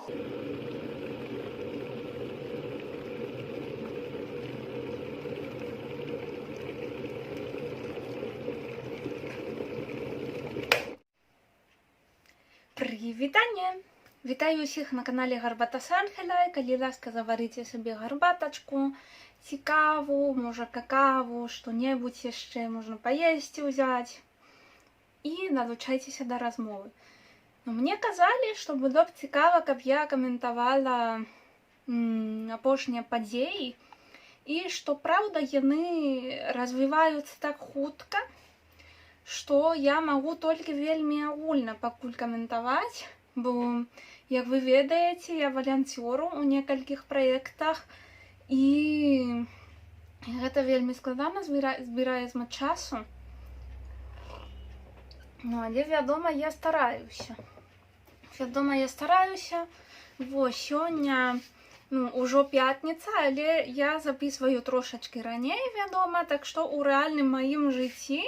Прывітанне! Вітаю ўсіх на канале Гарбата з Анхелай. Калі ласка, заварыце сабе гарбатачку, ці каву, можа, какаву, што-небудзь яшчэ можна паесці ўзяць. І далучайцеся да размовы. Ну, мне казалі, што было б цікава, каб я каментавала апошнія падзеі, і што праўда, яны развіваюцца так хутка, што я магу толькі вельмі агульна пакуль каментаваць, бо, як вы ведаеце, я валянцёру ў некалькіх праектах, і гэта вельмі складана, збірае шмат часу. Ну, але, вядома, я стараюся. Вядома, я стараюся. Во, сёння, ну, ужо пятніца, але я записываю трошачкі раней, вядома, так што ў рэальным маім жыцці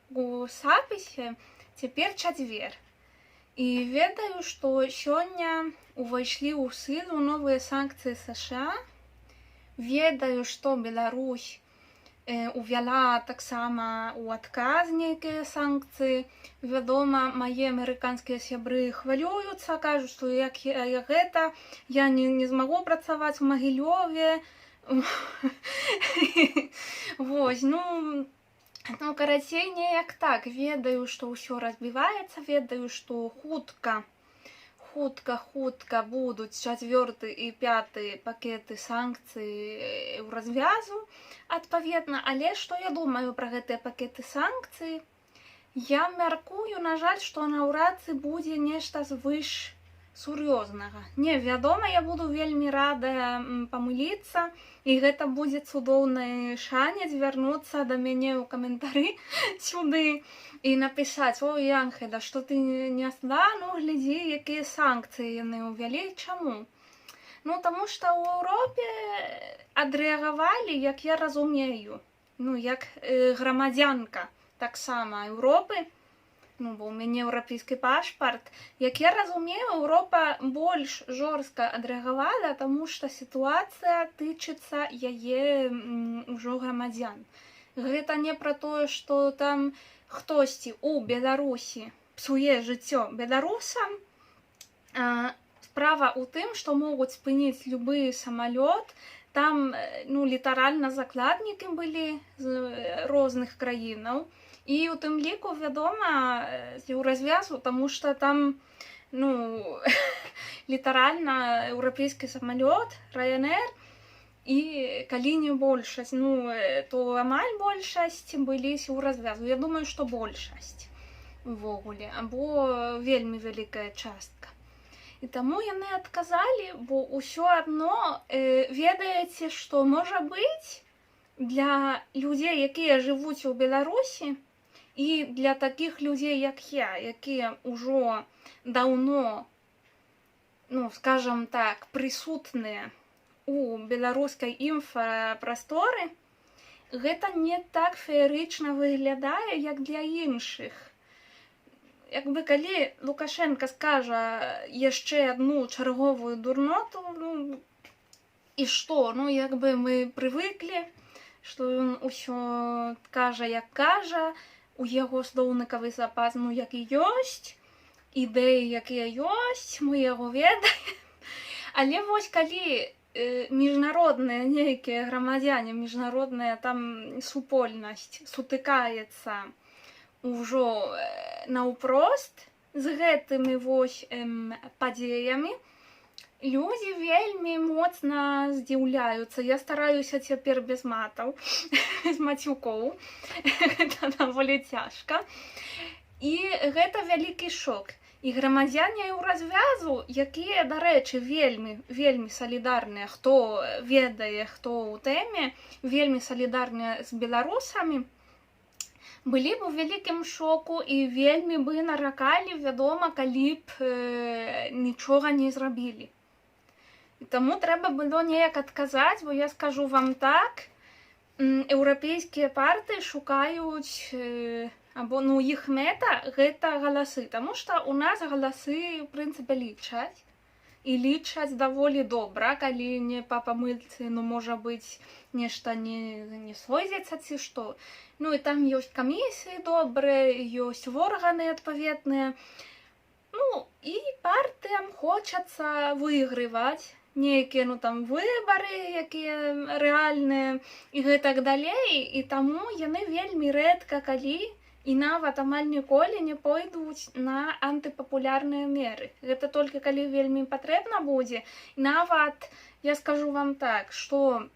у запісе цяпер чацвер. І ведаю, што сёння увайшлі ў сілу новыя санкцыі США. Ведаю, што Беларусь увяла таксама ў адказ нейкія санкцыі. Вядома, мае амерыканскія сябры хвалююцца, кажуць, што як я гэта, я не змагу працаваць у Магілёве. Вось, ну, карацей, неяк так. Ведаю, што ўсё развіваецца, ведаю, што хутка, хутка, хутка будуць чацвёрты і пяты пакеты санкцый ў развязу, адпаведна. Але што я думаю пра гэтыя пакеты санкцый? Я мяркую, на жаль, што наўрад ці будзе нешта звыш сур'ёзнага. Не, вядома, я буду вельмі радая памыліцца, і гэта будзе цудоўны шанец вярнуцца да мяне ў каментары сюды і напісаць: «Ой, Анхела, што ты несла, ну глядзі, якія санкцыі яны ўвялі, чаму?» Ну, таму што ў Еўропе адрэагавалі, як я разумею, ну, як грамадзянка таксама Еўропы, ну, бо ў мяне еўрапейскі пашпарт, як я разумею, Еўропа больш жорстка адрэагавала, таму што сітуацыя тычыцца яе ўжо грамадзян. Гэта не пра тое, што там хтосьці ў Беларусі псуе жыццё беларусам. Справа ў тым, што могуць спыніць любы самалёт, там, ну, літаральна закладнікі былі з розных краінаў. І ў тым ліку, вядома, з Еўразвязу, таму што там, ну, літаральна еўрапейскі самалёт Ryanair, і калі не большасць, ну, то амаль большасць былі з Еўразвязу. Я думаю, што большасць увогуле, або вельмі вялікая частка. І таму яны адказалі, бо ўсё адно, ведаеце, што можа быць для людзей, якія жывуць у Беларусі, і для такіх людзей, як я, якія ўжо даўно, ну, скажем так, прысутныя у беларускай інфапрасторы, гэта не так феерычна выглядае, як для іншых. Як бы калі Лукашенко скажа яшчэ адну чарговую дурноту, ну, і што? Ну, як бы мы прывыклі, што ён усё кажа, як кажа, у яго слоўнікавы запас, ну, як і ёсць, ідэі, якія ёсць, мы яго ведаем. Але вось калі міжнародныя нейкія грамадзяне, міжнародная там супольнасць сутыкаецца ўжо наўпрост з гэтымі вось падзеямі, людзі вельмі моцна здзіўляюцца. Я стараюся цяпер без матаў, без мацюкоў. Гэта даволі цяжка. І гэта вялікі шок. І грамадзяне Еўразвязу, якія, дарэчы, вельмі, вельмі салідарныя, хто ведае, хто ў тэме, вельмі салідарныя з беларусамі, былі б у вялікім шоку і вельмі бы наракалі, вядома, калі б нічога не зрабілі. І таму трэба было неяк адказаць, бо я скажу вам так, еўрапейскія партыі шукаюць, або, ну, іх мэта — гэта галасы, таму што ў нас галасы, у прынцыпе, лічаць. І лічаць даволі добра, калі не па памылцы, ну, можа быць, нешта не сойдзецца ці што. Ну і там ёсць камісіі добрыя, ёсць органы адпаведныя. Ну і партыям хочацца выйгрываць нейкія, ну, там выбары, якія рэальныя, і гэтак далей, і таму яны вельмі рэдка калі і нават амаль ніколі не пойдуць на антыпапулярныя меры. Гэта толькі калі вельмі патрэбна будзе. Нават я скажу вам так, што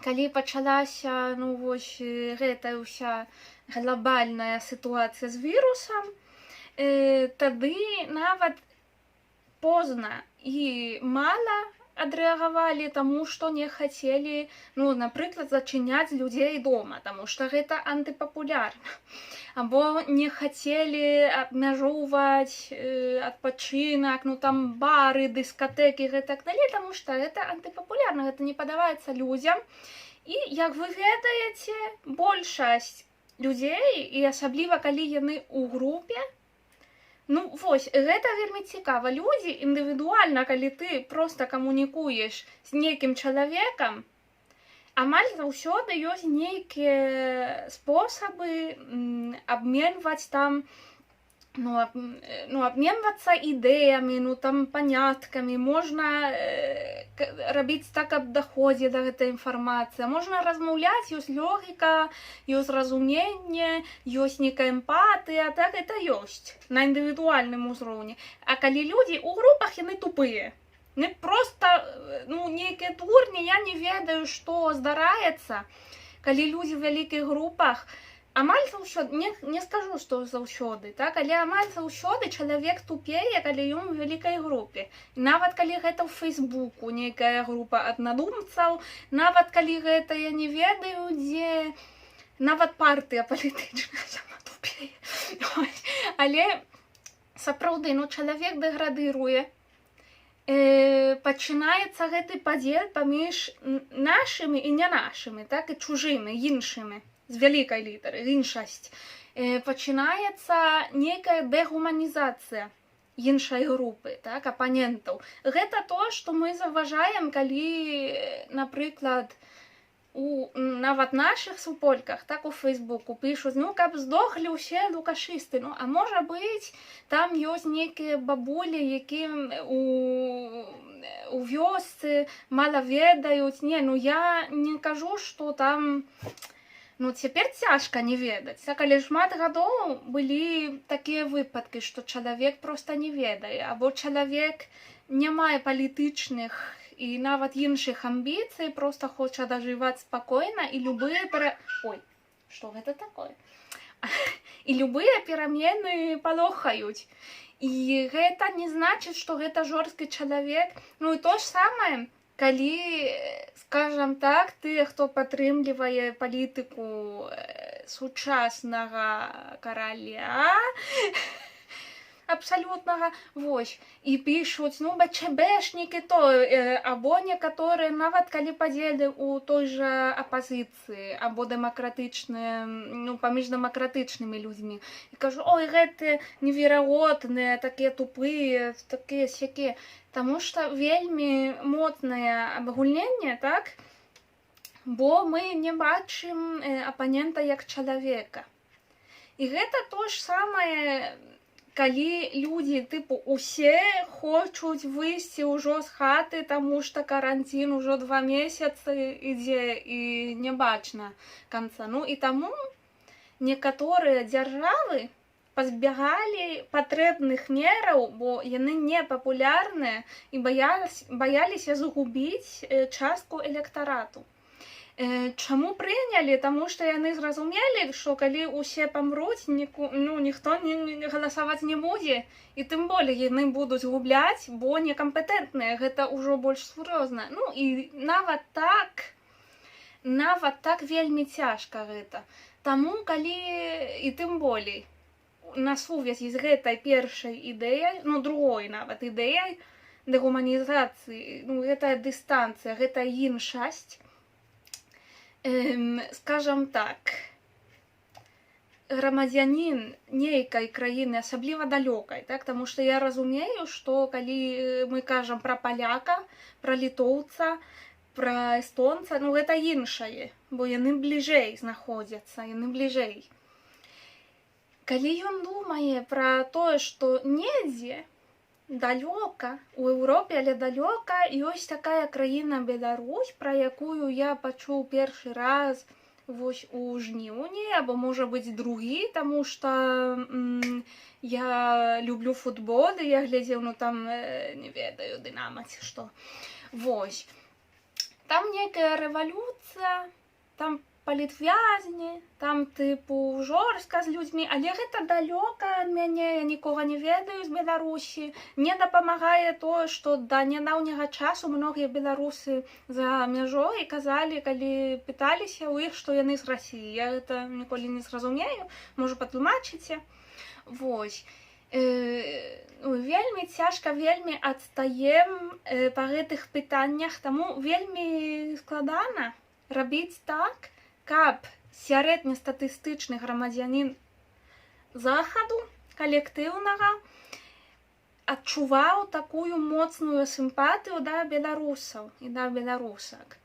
калі пачалася, ну вось, гэтая ўся глобальная сітуацыя з вірусам, тады нават позна і мала адрэагавалі, таму што не хацелі, ну, напрыклад, зачыняць людзей дома, таму што гэта антыпапулярна, або не хацелі абмяжоўваць адпачынак, ну, там бары, дыскатэкі, гэтак далей, таму што гэта антыпапулярна, гэта не падабаецца людзям. І, як вы ведаеце, большасць людзей, і асабліва калі яны ў групе. Ну вось, гэта вельмі цікава. Людзі індывідуальна, калі ты проста камунікуеш з нейкім чалавекам, амаль заўсёды ёсць нейкія спосабы абменваць там, ну, ну, абменвацца ідэямі, ну, там паняткамі, можна рабіць так, каб даходзіла гэта інфармацыя, можна размаўляць, ёсць логіка, ёсць разуменне, ёсць нейкая эмпатыя, так, это ёсць на індывідуальным узроўні. А калі людзі ў групах, яны тупыя. Не просто, ну, нейкія дурні, я не ведаю, што здараецца, калі людзі ў вялікіх групах, амаль заўсёды, не скажу, што заўсёды, так, але амаль заўсёды чалавек тупее, калі ён у вялікай групе. Нават калі гэта ў Фейсбуку нейкая група аднадумцаў, нават калі гэта, я не ведаю, дзе, нават партыя палітычная сама тупее. Але сапраўды, ну, чалавек дэградыруе, пачынаецца гэты падзел паміж нашымі і не нашымі, так, і чужымі, іншымі, з вялікай літары, іншасць. Пачынаецца нейкая дэгуманізацыя іншай групы, так, апанентаў. Гэта то, што мы заўважаем, калі, напрыклад, у нават нашых суполках, так, у Фейсбуку пішуць: «Ну, каб здохлі ўсе лукашысты». Ну, а можа быць, там ёсць нейкія бабулі, якім у вёсцы мала ведаюць. Не, ну, я не кажу, што там. Ну, цяпер цяжка не ведаць. Так, але шмат гадоў былі такія выпадкі, што чалавек проста не ведае, або чалавек не мае палітычных і нават іншых амбіцый, проста хоча дажываць спакойна, і любыя пера... Ой, што гэта такое? І любыя перамены палохаюць. І гэта не значыць, што гэта жорсткі чалавек. Ну і то ж самае, калі, скажам так, тыя, хто падтрымлівае палітыку сучаснага караля абсалютнага, вось, і пішуць: «Ну, БЧБшнікі то», або некаторыя, нават калі падзелы ў той жа апазіцыі, або дэмакратычныя, ну, паміж дэмакратычнымі людзьмі. І кажу: «Ой, гэты неверагодныя, такія тупыя, такія сякія». Таму што вельмі моцнае абагульненне, так? Бо мы не бачым апанента як чалавека. І гэта то ж самае, калі людзі тыпу усе хочуць выйсці ўжо з хаты, таму што каранцін ужо 2 месяцы ідзе і не бачна канца. Ну і таму некаторыя дзяржавы пазбягалі патрэбных мераў, бо яны не папулярныя, і баяліся згубіць частку электарату. Чаму прынялі? Таму што яны зразумелі, што калі ўсе памруць, ну, ніхто не галасаваць не будзе, і тым болей яны будуць губляць, бо некампетэнтныя, гэта ўжо больш сур'ёзна. Ну і нават так вельмі цяжка гэта. Таму калі і тым болей на сувязі з гэтай першай ідэяй, ну, другой нават ідэяй дэгуманізацыі, ну, гэтая дыстанцыя, гэта іншасць, скажам так, грамадзянін нейкай краіны, асабліва далёкай, так, таму што я разумею, што калі мы кажам пра паляка, пра літоўца, пра эстонца, ну, гэта іншае, бо яны бліжэй знаходзяцца, яны бліжэй. Калі ён думае пра тое, што недзе далёка у Еўропе, але далёка, ёсць такая краіна Беларусь, пра якую я пачуў першы раз вось у жніўні, або, можа быць, другі, таму што я люблю футбол, і я глядзеў, ну, там, не ведаю, Дынама ці што. Вось. Там некая рэвалюцыя, там палітвязні, там, тыпу, жорстка з людзьмі, але гэта далёка ад мяне, я нікога не ведаю з Беларусі. Не дапамагае тое, што да нядаўняга часу многія беларусы за мяжой казалі, калі пыталіся ў іх, што яны з Расіі. Я гэта ніколі не зразумею, можа, патлумачыце. Вось. Ну, вельмі цяжка, вельмі адстаем па гэтых пытаннях, таму вельмі складана рабіць так, каб сярэднестатыстычны грамадзянін захаду калектыўнага адчуваў такую моцную сімпатыю да беларусаў і да беларусак.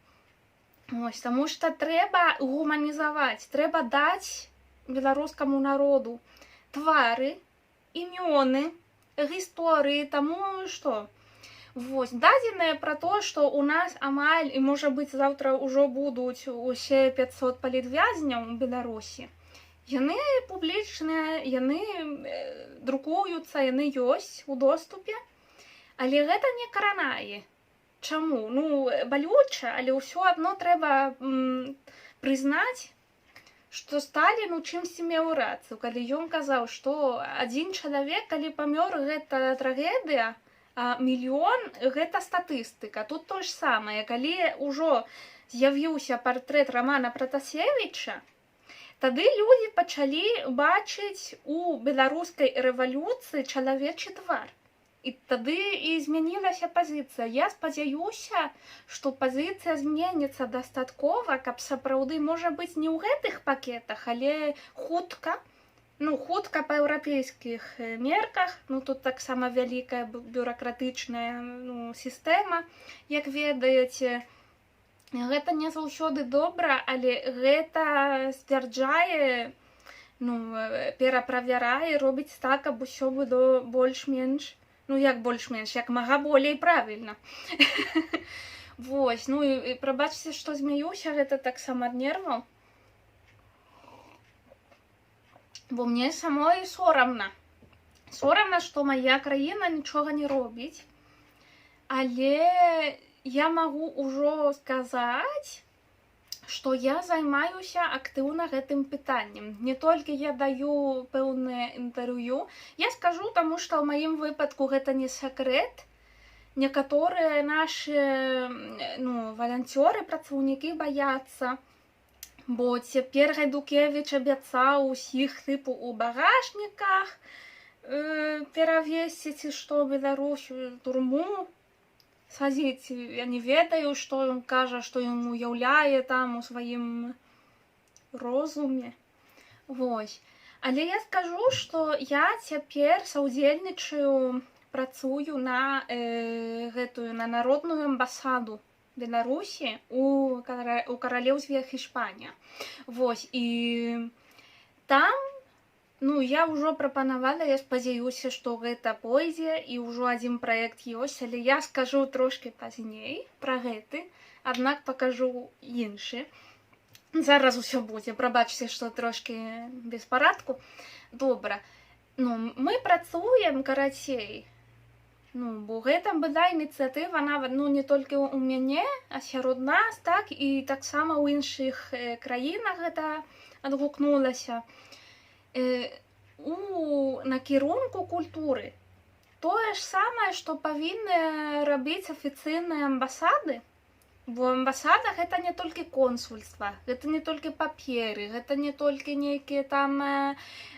Ось, таму што трэба гуманізаваць, трэба даць беларускаму народу твары, імёны, гісторыі, таму што вось дадзеныя пра то, што ў нас амаль і, можа быць, заўтра ўжо будуць усе 500 палітвязняў у Беларусі. Яны публічныя, яны друкуюцца, яны ёсць у доступе, але гэта не каранае. Чаму? Ну, балюча, але ўсё адно трэба прызнаць, што Сталін у чымсьці меў рацыю, калі ён казаў, што адзін чалавек, калі памёр, гэта трагедыя, а мільён гэта статыстыка. Тут то ж самае, калі ўжо з'явіўся партрэт Рамана Пратасевіча, тады людзі пачалі бачыць у беларускай рэвалюцыі чалавечы твар. І тады і змянілася пазіцыя. Я спадзяюся, што пазіцыя зменіцца дастаткова, каб сапраўды, можа быць, не ў гэтых пакетах, але хутка, ну, хутка па еўрапейскіх мерках, ну, тут таксама вялікая бюракратычная, ну, сістэма, як ведаеце. Гэта не заўсёды добра, але гэта сцвярджае, ну, пераправярае, робіць так, каб усё было больш-менш, ну, як больш-менш, як мага болей правільна. Вось, ну і прабачце, што змяюся, гэта таксама ад нерваў. Бо мне самой сорамна. Сорамна, што мая краіна нічога не робіць. Але я магу ўжо сказаць, што я займаюся актыўна гэтым пытаннем. Не толькі я даю пэўнае інтэрв'ю, я скажу, таму што ў маім выпадку гэта не сакрэт. Некаторыя нашы, ну, валанцёры, працаўнікі баяцца, бо цяпер Гайдукевіч абяцаў усіх, тыпу, у багажніках перавесці ці што, Беларусь, турму садзіць. Я не ведаю, што ён кажа, што ён уяўляе там у сваім розуме. Вось. Але я скажу, што я цяпер саўдзельнічаю, працую на гэтую, на народную амбасаду Беларусі у каралеўстве Іспанія. Вось, і там, ну, я ўжо прапанавала, я спадзяюся, што гэта пойдзе, і ўжо адзін праект ёсць, але я скажу трошкі пазней пра гэты, аднак пакажу іншы. Зараз усё будзе, прабачце, што трошкі без парадку. Добра. Ну, мы працуем, карацей. Ну, бо гэта была ініцыятыва нават, ну, не толькі ў мяне, а сярод нас, так, і таксама ў іншых краінах гэта адгукнулася. У накірунку культуры. Тое ж самае, што павінны рабіць афіцыйныя амбасады, бо амбасада гэта не толькі консульства, гэта не толькі паперы, гэта не толькі нейкія там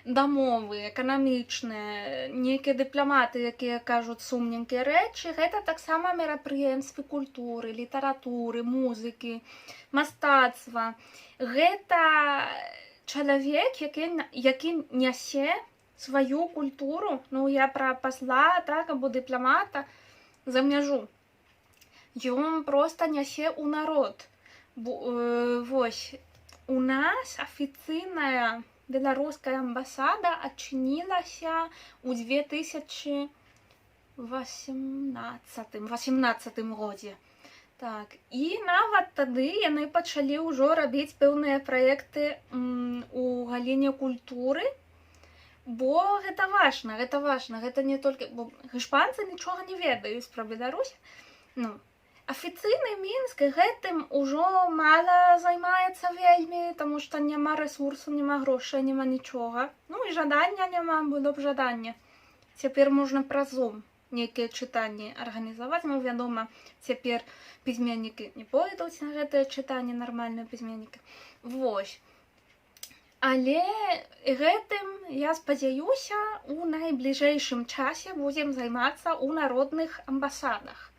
дамовы эканамічныя, нейкія дыпламаты, якія кажуць сумненькія рэчы, гэта таксама мерапрыемствы культуры, літаратуры, музыкі, мастацтва. Гэта Чалавек, які нясе сваю культуру, ну, я пра пасла, так, або дыпламата за мяжу. Ён проста нясе ў народ. Бо, вось, у нас афіцыйная беларуская амбасада адчынілася ў 2018 годзе. Так, і нават тады яны пачалі ўжо рабіць пэўныя праекты у галіне культуры, бо гэта важна, гэта важна, гэта не толькі, бо іспанцы нічога не ведаюць пра Беларусь. Ну, афіцыйны Мінск гэтым ужо мала займаецца вельмі, таму што няма рэсурсу, няма грошай, няма нічога. Ну і жадання няма, было б жаданне. Цяпер можна праз Zoom нейкія чытанні арганізаваць, ну, вядома, цяпер пісьменнікі не пойдуць на гэтае чытанне, нармальныя пісьменнікі. Вось. Але гэтым, я спадзяюся, у найбліжэйшым часе будзем займацца ў народных амбасадах.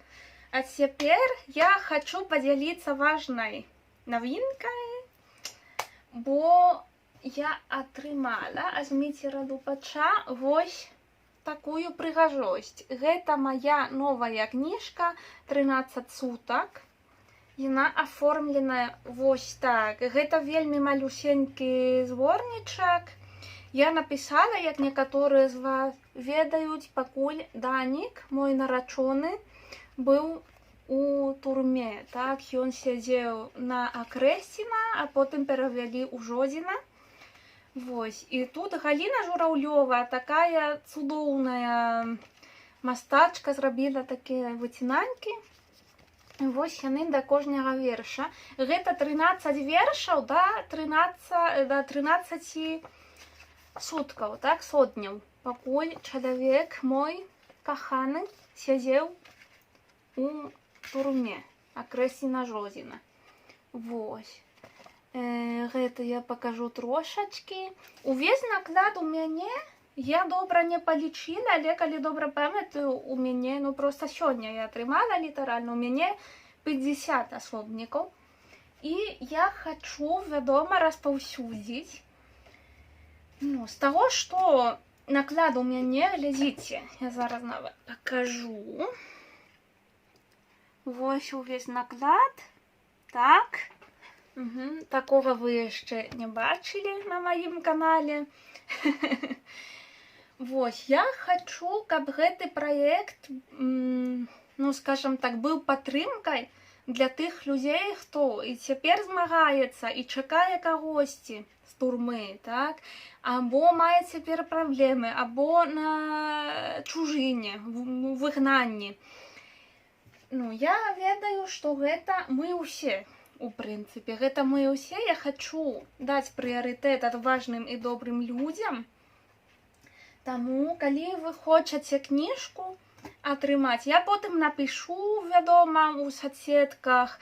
А цяпер я хачу падзяліцца важнай навінкай, бо я атрымала ад Зміцера Лупача вось такую прыгажосць. Гэта моя новая кніжка «13 сутак». Яна аформленая вось так. Гэта вельмі малюсенькі зборнічак. Я напісала, як некаторыя з вас ведаюць, пакуль Данік, мой нарачоны, быў у турме. Так, ён сядзеў на Акрэсціна, а потым перавялі ў Жодзіна. Вось. І тут Галіна Жураўлёва, такая цудоўная мастачка, зрабіла такія выцінанькі. Вось яны да кожнага верша. Гэта 13 вершаў да 13, да 13 суткаў, так, сотняў. Пакуль чалавек мой каханы сядзеў у турме Акрэсціна, Жодзіна. Вось. Гэта я пакажу трошачкі. Увесь наклад у мяне, я добра не палічыла, але калі добра памятаю, у мяне, ну, просто сёння я атрымала літаральна, у мяне 50 асобнікаў. І я хачу, вядома, распаўсюдзіць. Ну, з таго, што наклад у мяне, глядзіце, я зараз нават пакажу. Вось увесь наклад. Так. Угу. Такога вы яшчэ не бачылі на маім канале. Вось, я хачу, каб гэты праект, ну, скажем так, быў падтрымкай для тых людзей, хто і цяпер змагаецца і чакае кагосьці з турмы, так? Або мае цяпер праблемы, або на чужыне, у выгнанні. Ну, я ведаю, што гэта мы ўсе, у прынцыпе, гэта мы ўсе. Я хачу даць прыярытэт адважным і добрым людзям. Таму, калі вы хочаце кніжку атрымаць, я потым напішу, вядома, у сацсетках,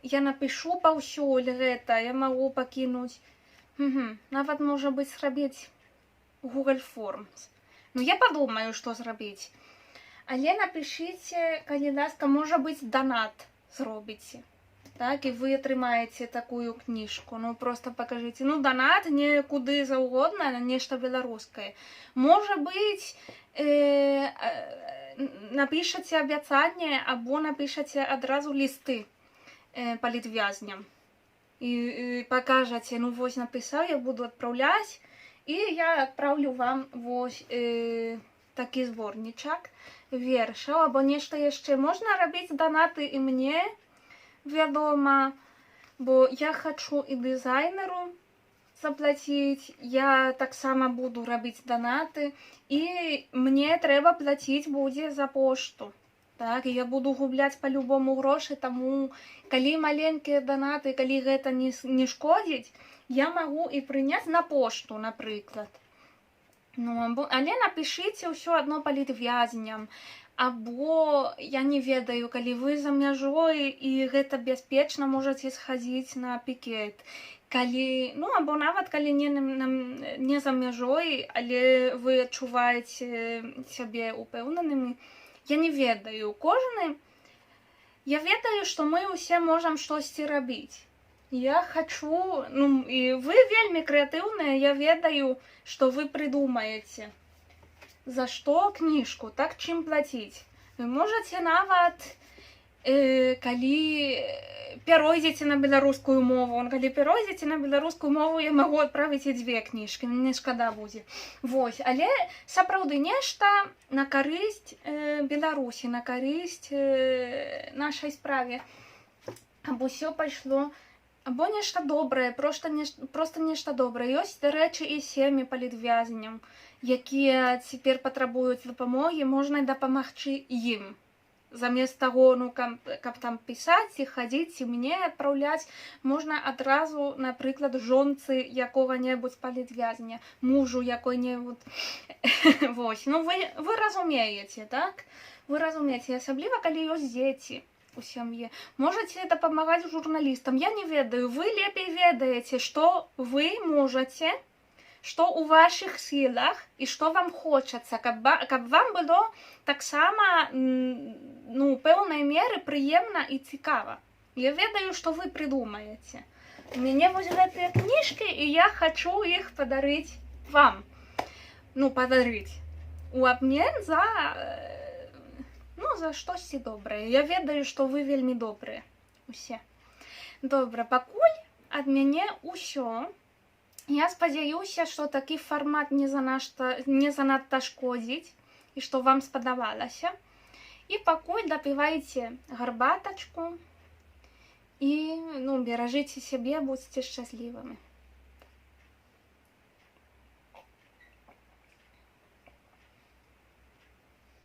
я напішу паўсюль гэта, я магу пакінуць. Угу. Нават, можа быць, зрабіць Google Forms. Ну, я падумаю, што зрабіць. Але напішыце, калі ласка, можа быць, данат зробіце. Так, і вы атрымаеце такую кніжку. Ну, просто пакажыце. Ну, данат не куды заўгодна, на нешта беларускае. Можа быць, напішаце абяцанне або напішаце адразу лісты палітвязням. І пакажаце: ну вось напісаў, я буду адпраўляць, і я адпраўлю вам вось такі зборнічак вершаў або нешта яшчэ. Можна рабіць данаты і мне, вядома, бо я хачу і дызайнеру заплаціць, я таксама буду рабіць данаты, і мне трэба плаціць будзе за пошту. Так, і я буду губляць па-любому грошы, таму калі маленькія данаты, калі гэта не шкодзіць, я магу і прыняць на пошту, напрыклад. Ну, або, але напішыце ўсё адно палітвязням, або, я не ведаю, калі вы за мяжой і гэта бяспечна, можаце схадзіць на пікет. Калі, ну, або нават калі не за мяжой, але вы адчуваеце сябе упэўненымі, я не ведаю, кожны, я ведаю, што мы ўсе можам штосьці рабіць. Я хачу, ну, і вы вельмі крэатыўныя, я ведаю, што вы прыдумаеце. За што кніжку, так, чым плаціць? Вы можаце нават, калі пяройдзеце на беларускую мову, калі пяройдзеце на беларускую мову, я магу адправіць і дзве кніжкі, мне шкада будзе. Вось, але сапраўды нешта на карысць Беларусі, на карысць нашай справе. Або ўсё пайшло, або нешта добрае, просто нешта добрае. Ёсць, дарэчы, і сем'і палітвязняў, якія цяпер патрабуюць дапамогі, можна і дапамагчы ім. Замест таго, ну, каб там пісаць і хадзіць і мне адпраўляць, можна адразу, напрыклад, жонцы якога-небудзь палітвязня, мужу якой-небудзь. Вось, ну вы разумееце, так? Вы разумееце, асабліва калі ёсць дзеці у сям'і. Можаце дапамагаць журналістам. Я не ведаю, вы лепей ведаеце, што вы можаце, што ў вашых сілах і што вам хочацца, каб вам было таксама, ну, пэўнай меры прыемна і цікава. Я ведаю, што вы прыдумаеце. У мяне вось гэтыя кніжкі, і я хачу іх падарыць вам. Ну, падарыць. У абмен ну, за штосьці добрае. Я ведаю, што вы вельмі добрыя. Усе. Добра, пакуль ад мяне ўсё. Я спадзяюся, што такі фармат не занадта шкодзіць і што вам спадабалася. І пакуль дапівайце гарбатачку і, ну, беражыце сябе, будзьце шчаслівымі.